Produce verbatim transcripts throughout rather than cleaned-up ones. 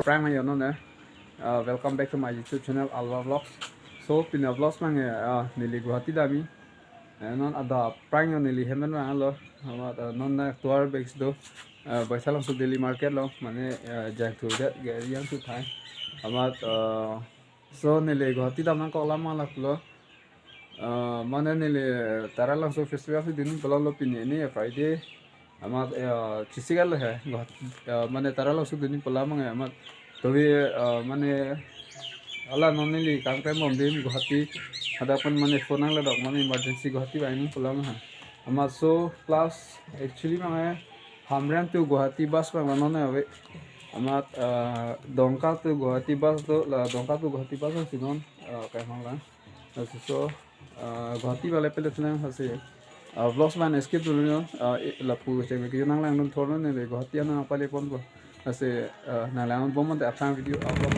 Prank ayo non eh. Uh, welcome back to my YouTube channel, Alva Vlogs. So, pini vlogs abang eh, uh, neli Guwahati damji. Eh, non adap prank yo neli hem pen vanglo. Amat, uh, non na tour bag do. Uh, Baithalangso daily market lo. Mane, uh, jangthu det, gari jangthu thai. Amat, uh, so neli Guwahati dam nangkok alam malak lo. Uh, mane neli Taralangso festival si dini pulo lo pini ni Friday. Amat, eh, chisigal he, Guwahati, eh, mane Taralangso dini pulo abang eh, amat tobi, eh, mane hala non neli kangpem bom dim Guwahati, hadak pen mane phone nangledok mane emergency Guwahati bai nangpulo abang he. Amat so plus actually abang eh, Hamren to Guwahati bus abang non ave. Amat, eh, Dongka to Guwahati bus do, la Dongka to Guwahati bus si non, eh, kai hang lang. Lasi so, ah, Guwahati bale pele thunang lasi, ah, vlogs abang skip dulu no, ah, i-, lapu cheng ke nanglang dun thor no ne Guwahati anang pale ponpo. Lasi, ah, nanglang bom mate aphrang video upload.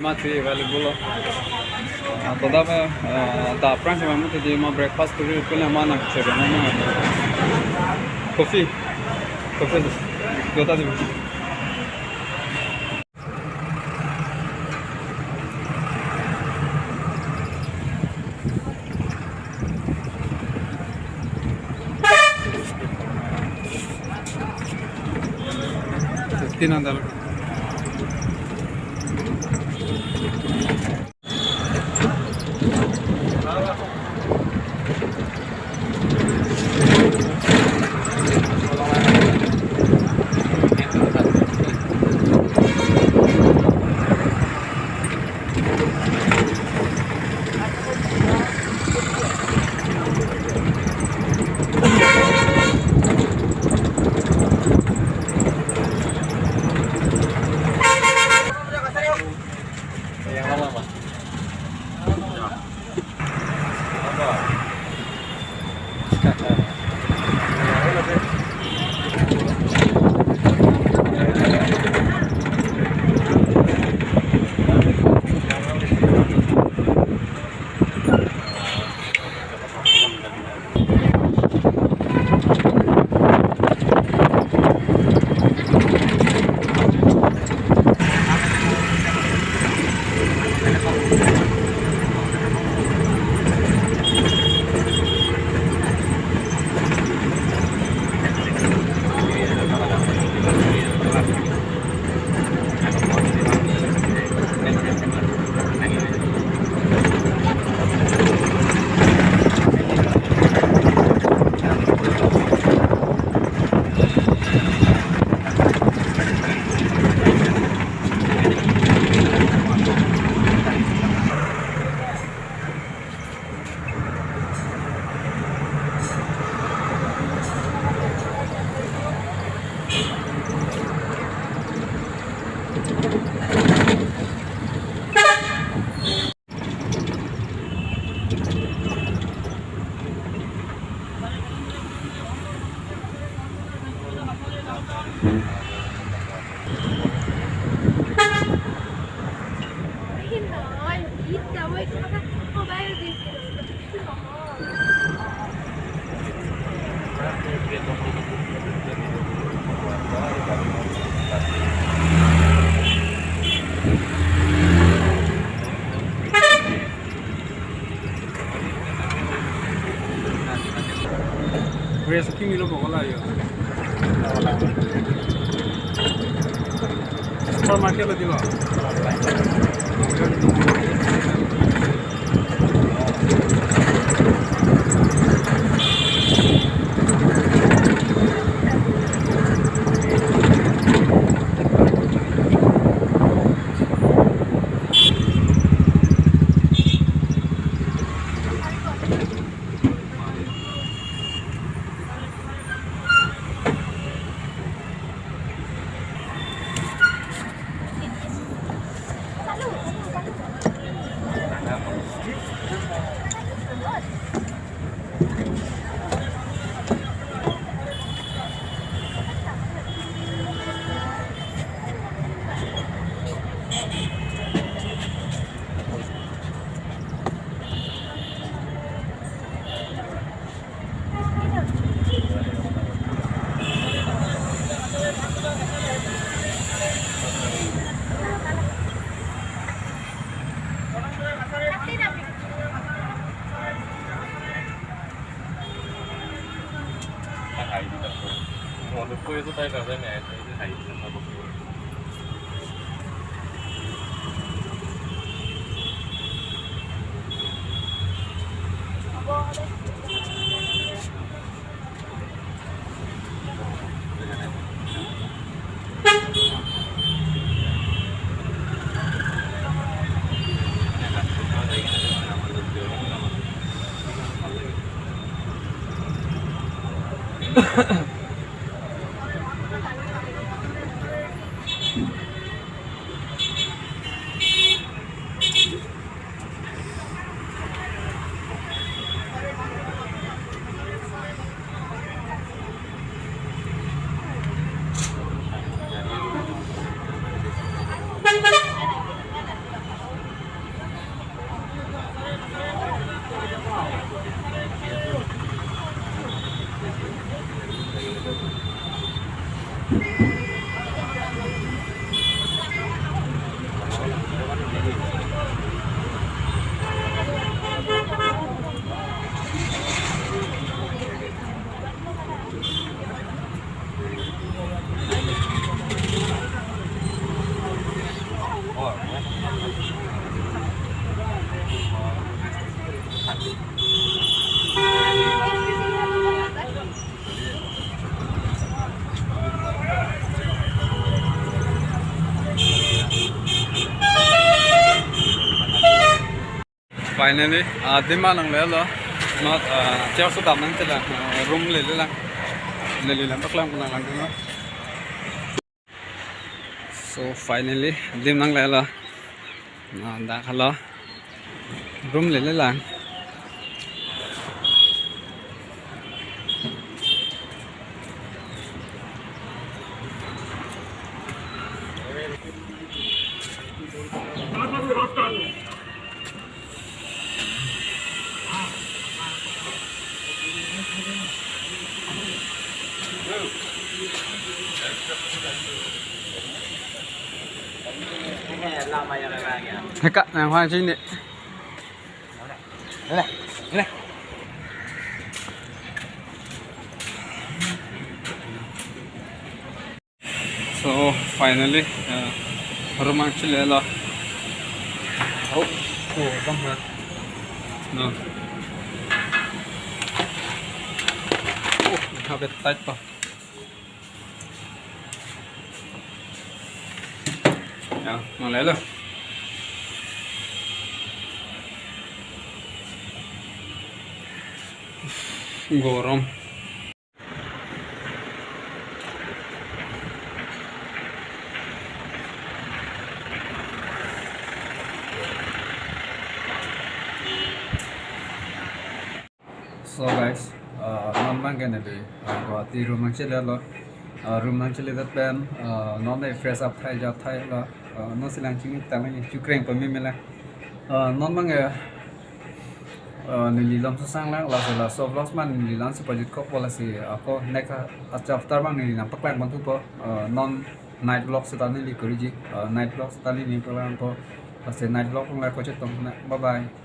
Mati available lo. Ah, toda me, ah, ta aphrang si mati di ma breakfast kuri kuri ma nang chebe na ma. Coffee. Coffee. Dota di. Fifteen hundred. Res king ilo bokola yo. Supermarket lo dilo. Finally, ah, adim nanglelo. Not, ah, chair so dam nangchelang, ah, room lelelang. Lelelang paklang nanglang dun. So finally, adim nanglelo. Na, dak halo. Room lelelang. Heka, nang hwang sini. So finally, uh, room nangchilelo. Oh, oh, bang ha. No. Oh, have it tight pa. Ya, nanglelo. Gorom. So guys, uh, non abang ke neli, uh, Guwahati room nangchele lo. Uh, room nangchele det pen, uh, non ne fresh up thai jat thai lo. Uh, non si lang chini tang ni chukreng pameme lang. Uh, non abang ke, uh, neli lam susang lang, lasi laso vlogs man neli lang si pajut kok po, lasi ako next, uh, chapter abang neli nangpaklang pon thupo. Uh, non night vlog seta neli kuriji, uh, night vlog seta neli paklang po. Lasi night vlog abang la kochetong na. Bye bye.